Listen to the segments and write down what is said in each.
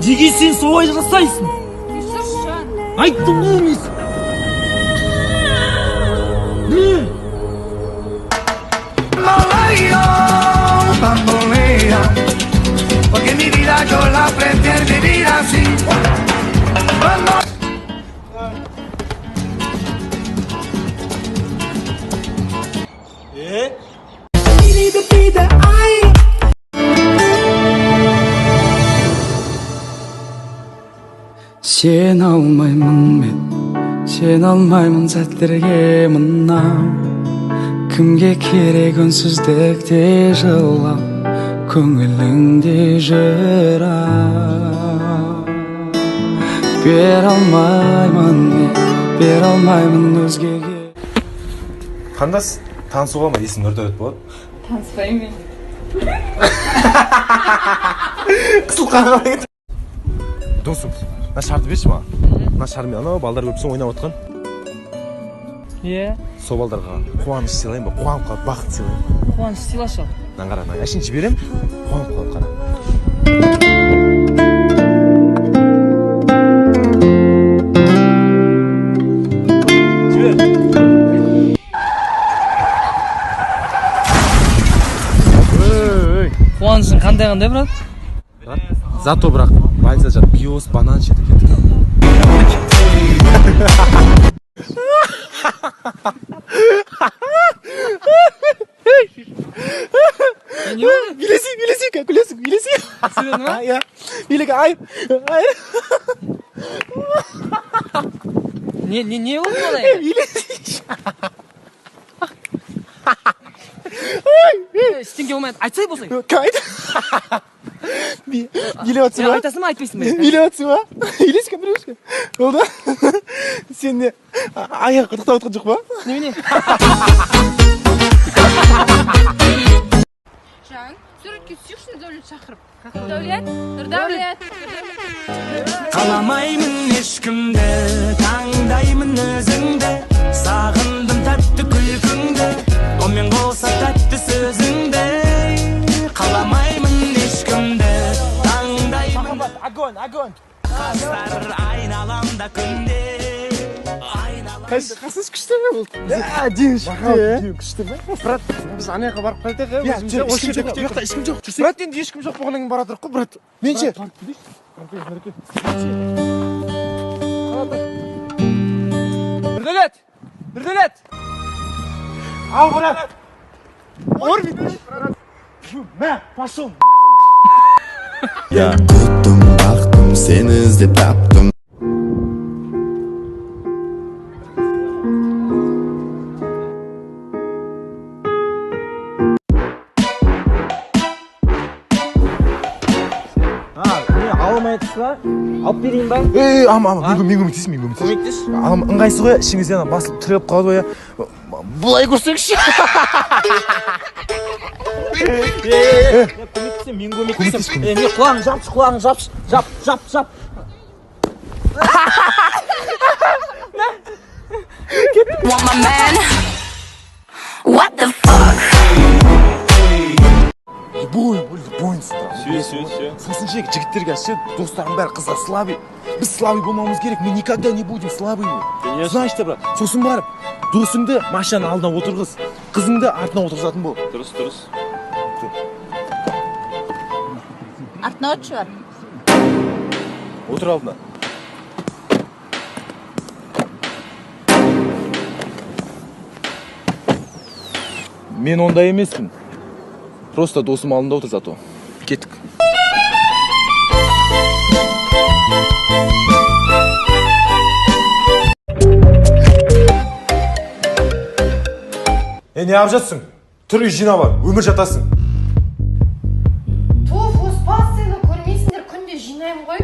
Неге сен солай жасайсың? Кешірші, жан. Айттым ғой мен. Не? Bamboleo, bambolea, porque mi vida yo la prefiero vivir así. Bambolea. Е? Сен алмаймын мен, сен алмаймын сәттерге мынау. Кімге керек үнсіздікте жылау, көңіліңде жырау. Бере алмаймын мен, бере алмаймын өзгеге. Қандас, танысуға ма? Есімім Нұрдәулет болады. Таныспаймын мен. Қысылып қалған. Досым, мына шарды берші маған. Мына шармен анау балдар көріп тұрсың, ойнап отқан. Иә. Сол балдарға қуаныш сыйлайын ба? Қуанып қалып, бақыт сыйлайын. Қуаныш сыйлашы. Мынаны қара, мына әшейін жіберемін, қуанып қалады, қара. Жібер. Ой. Қуанышың қандай, қандай, брат? Брат, зато бірақ больницада жатып биос банан ішеді екен. Не болды? Билесейік, билесейік, күлесің, билесейік. Түсіреді ма? Иә. Билек, ай, ай. Не болды олай? Билесейші. Ештеңе болмайды. Айтсай болсай. Кім айтты? Билеп жатсың ба? Айтасың ба, айтпайсың ба? Билеп жатсың ба? Билесің, билесің. Болды. Сен не, аяқ қытықтап жатқан жоқ па? Немене? Жан, суретке түсейікші, Нұрдәулет шақырып. Нұрдәулет, Нұрдәулет. Қаламаймын ешкімді, таңдаймын өзіңді. Сағындым тәтті күлкіңді, онымен қоса тәтті сөзіңді. Қаламаймын ешкімді, таңдаймын. Огонь, огонь. Қастар айналамда күнде. Қасыңыз күшті ме болды? Әдемі шықты. Күшті ме? Брат, біз ана жаққа барып қайтайық, иә, өзіміз Ешкім осы жерде жоқ, күтейік. бұл жақта ешкім жоқ. Жүрсек. Брат, енді ешкім жоқ болғаннан кейін бара тұрық қой, брат. Мен ше? Нұрдәулет! Нұрдәулет! Ау, брат. Орбит. Мә, пошел. Я күттім, бақтым, сені іздеп таптым. Не, ала алмай жатырсыз ба? Алып берейін ба? Ей, ама, ама, мен көмектесейін, мен көмектесейін. Көмектес. Ама, ыңғайсыз ғой, ішіңізден ана басылып тіреліп қалады ғой, иә. Былай көрсеңізші. Көмектесем, мен көмектесем. Е, не, құлағын жапшы, құлағын жапшы. Жап, жап, жап. Want my man? What the fuck? Любой, любой. Все, все, все. Сосын ше, жігіттерге ше, достарың бәрі қызға слабый. Біз слабый болмауымыз керек. Мы никогда не будем слабыми. Знаешь что, брат? Сосын барып, досыңды машинаның алдына отырғыз. Қызыңды артына отырғызатын бол. Дұрыс, дұрыс. Артына отыршы бар. Отыр алдына. Мен ондай емеспін. Просто досым алдында отыр зато. Кеттік. Е, не алып жатсың? Тұр, үй жинап бар, өмір жатасың. Туф, постоянно көрмейсіңдер, күнде жинаймын ғой.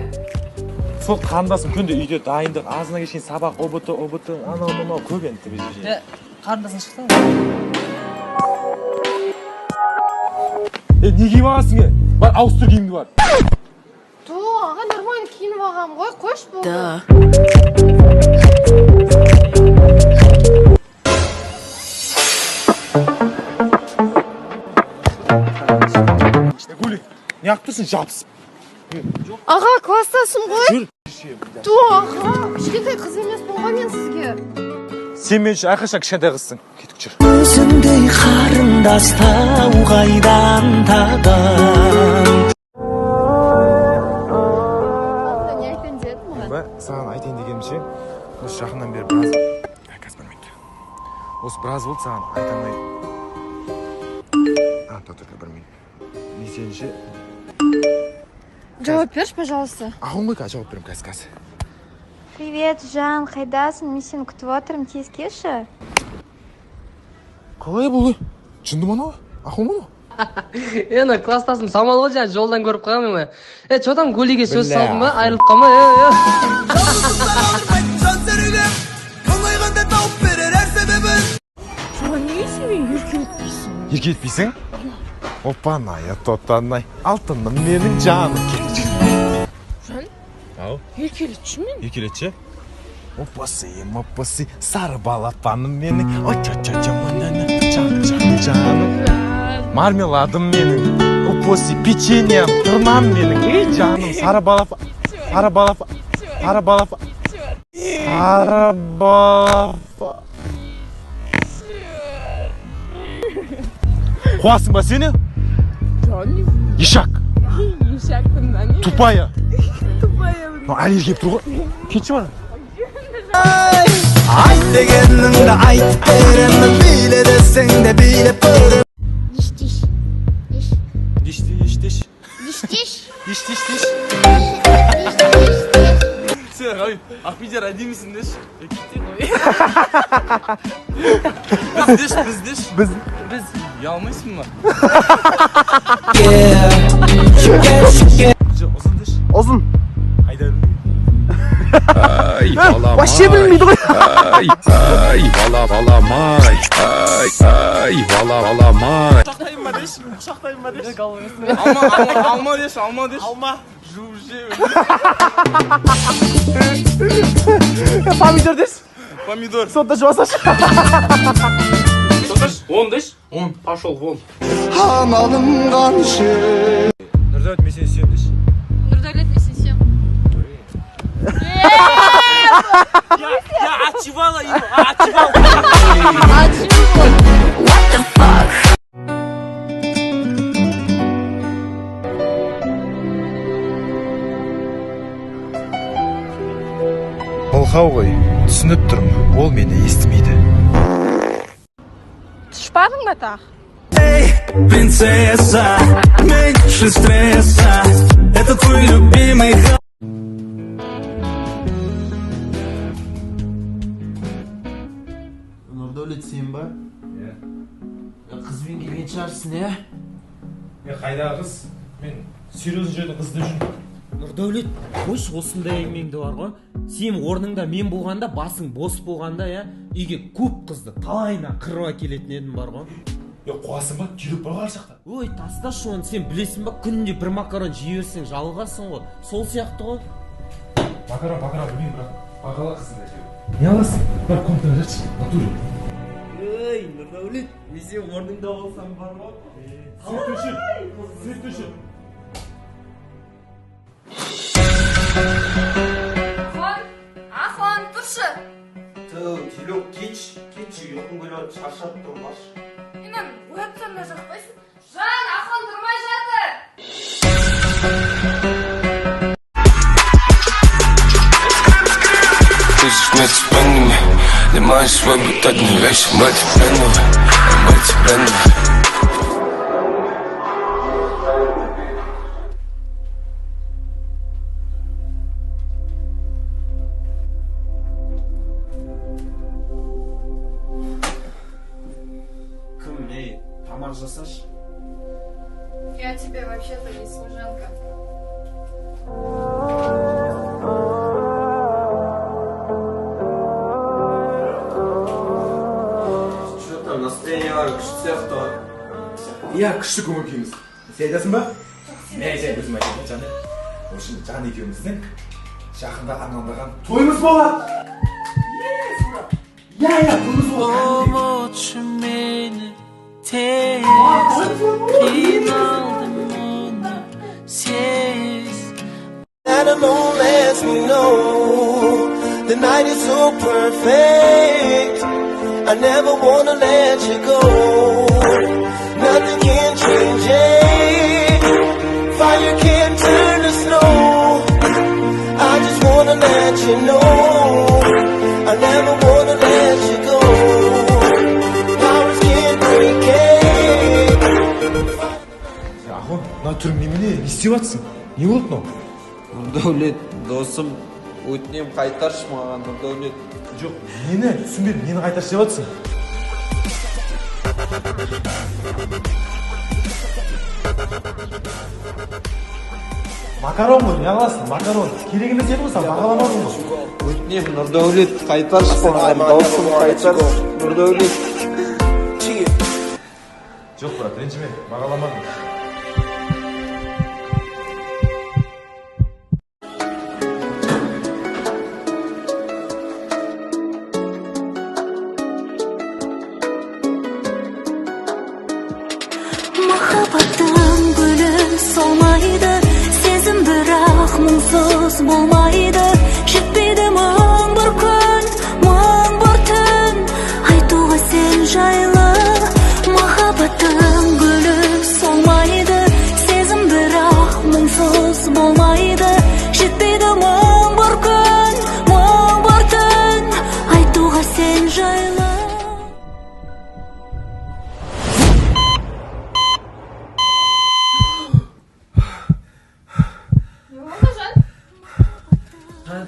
Сол қарындасым күнде үйде дайындық, азына кешейін сабақ, ҰБТ, ҰБТ, анау мынау көп енді бізде. Е, қарындасың шықты. Е, не киіп алғансың, е? Бар, ауыстыр киіміңді, бар. Ту, аға, нормально киініп алғанмын ғой, қойшы, болды. Гули, неғып тұрсың жабысып? Аға, класстасым ғой. Ту, аға, кішкентай қыз емеспін ғой мен сізге. Сен мен үшін әрқашан кішкентай қызсың. Кеттік, жүр. Өзіңдей қарындас тау қайдан табам? Ладно, не айтайын дедің маған? Ба, саған айтайын дегенім ше, осы жақыннан бері біраз. Ә, қазір, бір минут. Осы біраз болды саған айта алмай. А, тұра тұр, бір минут. Мен сені ше. Жауап берші, пожалуйста. Ағың ғой, қазір жауап беремін, қазір, қазір. Привет, Жан, қайдасың? Мен сені күтіп отырмын, тез келші. Қалай бұл? Жынды ма анау? Ақыл ма анау? Е, ана класстасым Самал ғой, жаңа жолдан көріп қалғанмын мен. Е, че там, Гулиге сөз Бля. салдың ба, айырылып қалма, е, е. Жан серігім, мұңайғанда тауып берер әр себебін. Жан, неге сен мені еркелетпейсің? Еркелетпейсің? Опанай, тотанай, алтыным менің, жаным. Кеттік. Жан? Ау. Еркелетші мені. Еркелетші. Опасы, опасы, сары балапаным менің. Оча-ча-ча, манана, жаным, жаным, жаным. Мармеладым менің. Опасы, печеньем, тырнам менің. Ей, жаным, сары балапан, сары балапан, сары балапан, сары балапан. Қуасың ба сені? Ишак. Ешакпын ба не? Тупая. Тупая. Ну, әлі еркелеп тұр ғой. Кетші бара. Айт дегеніңді айтып беремін, биле десең де билеп көрем. Диш, диш. Диш. Диш, диш, диш. Диш, диш. Диш, диш, диш. Диш, диш, диш. Сен, Ғабит, Ақбидер әдемісің деші. Біз деші, біз деші. Біз. Біз ұялмайсың ба? Жоқ, ұзын деші. Ұзын. Қайда? Ай, балам. Вообще білмейді ғой. Ай, ай, бала, балам, ай, ай, ай, бала, балам, ай. Құшақтайын ба деші, құшақтайын ба деші. Алма, алма, алма деші, алма деші. Алма. Жуып же. Помидор деші. Помидор. Сонда жуасашы. Он деші, он, пошел вон. Амалым қанша? Нұрдәулет, мен сені сүйемін деші. Нұрдәулет, мен сені сүйемін. Я отчевала его, отчевала. What the fuck? Мылқау ғой, түсініп тұрмын, ол мені естімейді. Түшпадың ба тағы? Принцесса, меньше стресса. Это твой любимый. Нұрдәулет, сен ба? Иә. Қызбен келген шығарсың, иә? Е, қайдағы қыз? Мен серьезный жерде қыз іздеп жүрмін. Нұрдәулет, қойшы осындай әңгімеңді бар ғой. Сен орныңда мен болғанда, басың бос болғанда, иә, үйге көп қызды талайынан қырып әкелетін едім бар ғой. Е, қуасың ба? Түйрек бар ғой ар жақта. Ой, тасташы оны, сен білесің ба, күнде бір макарон жей берсең жалығасың ғой. Сол сияқты ғой. Макарон, макарон білмеймін, бірақ бағала қызын әйтеуір. Не аласың? Бар, комнатаңа жатшы, натуре. Ей, Нұрдәулет, мен сен орныңда болсам бар ғой. Свет өшір, свет өшір. Ахан, Ахан, тұршы. Ту, Телек, кетші, кетші, ұйқым келіп жатыр, шаршап тұрмын, баршы. Менен оятсам да жақпайсың. Жан, Ахан тұрмай жатыр. Не можешь свой одни вещи, мы тебя мы тебя. Кім, ей, тамақ жасашы. Я тебе вообще-то не служанка. Что там, настроение бар күшті сияқты ғой. Иә, күшті көңіл күйіміз. Сен айтасың ба? Мен айтайын, өзім айтайын, жаным. В общем, Жан екеуміздің жақында армандаған тойымыз болады. Иә, иә, тойымыз болады. Ұмытшы мені тез, қиналдым, оны сез. That alone lets me know the night is so perfect. I never wanna let you go. Nothing can change it. Fire can't turn to snow. I just wanna let you know. I never wanna let you go. Powers can't break it. Ахун, мына түрің немене? Не істеп жатсың? Не болды мынау? Нұрдәулет, досым, өтінем, қайтаршы маған, Нұрдәулет. Жоқ, нені түсінбедім, нені қайтаршы деп жатсың? Макарон ғой, не қыласың? Макарон. Керек емес еді ғой саған, бағаламадың ғой. Өтінем, Нұрдәулет, қайтаршы маған, досым, қайтаршы, Нұрдәулет. Жоқ, брат, ренжіме, бағаламадым. Махаббаттың гүлі солмайды, сезім бірақ мұңсыз болмайды. Жетпейді мың бір күн, мың бір түн айтуға сен жайлы. Махаббаттың гүлі солмайды, сезім бірақ мұңсыз болмайды. Жетпейді мың бір күн, мың бір түн айтуға сен жайлы. Не болды, Жан? Жан,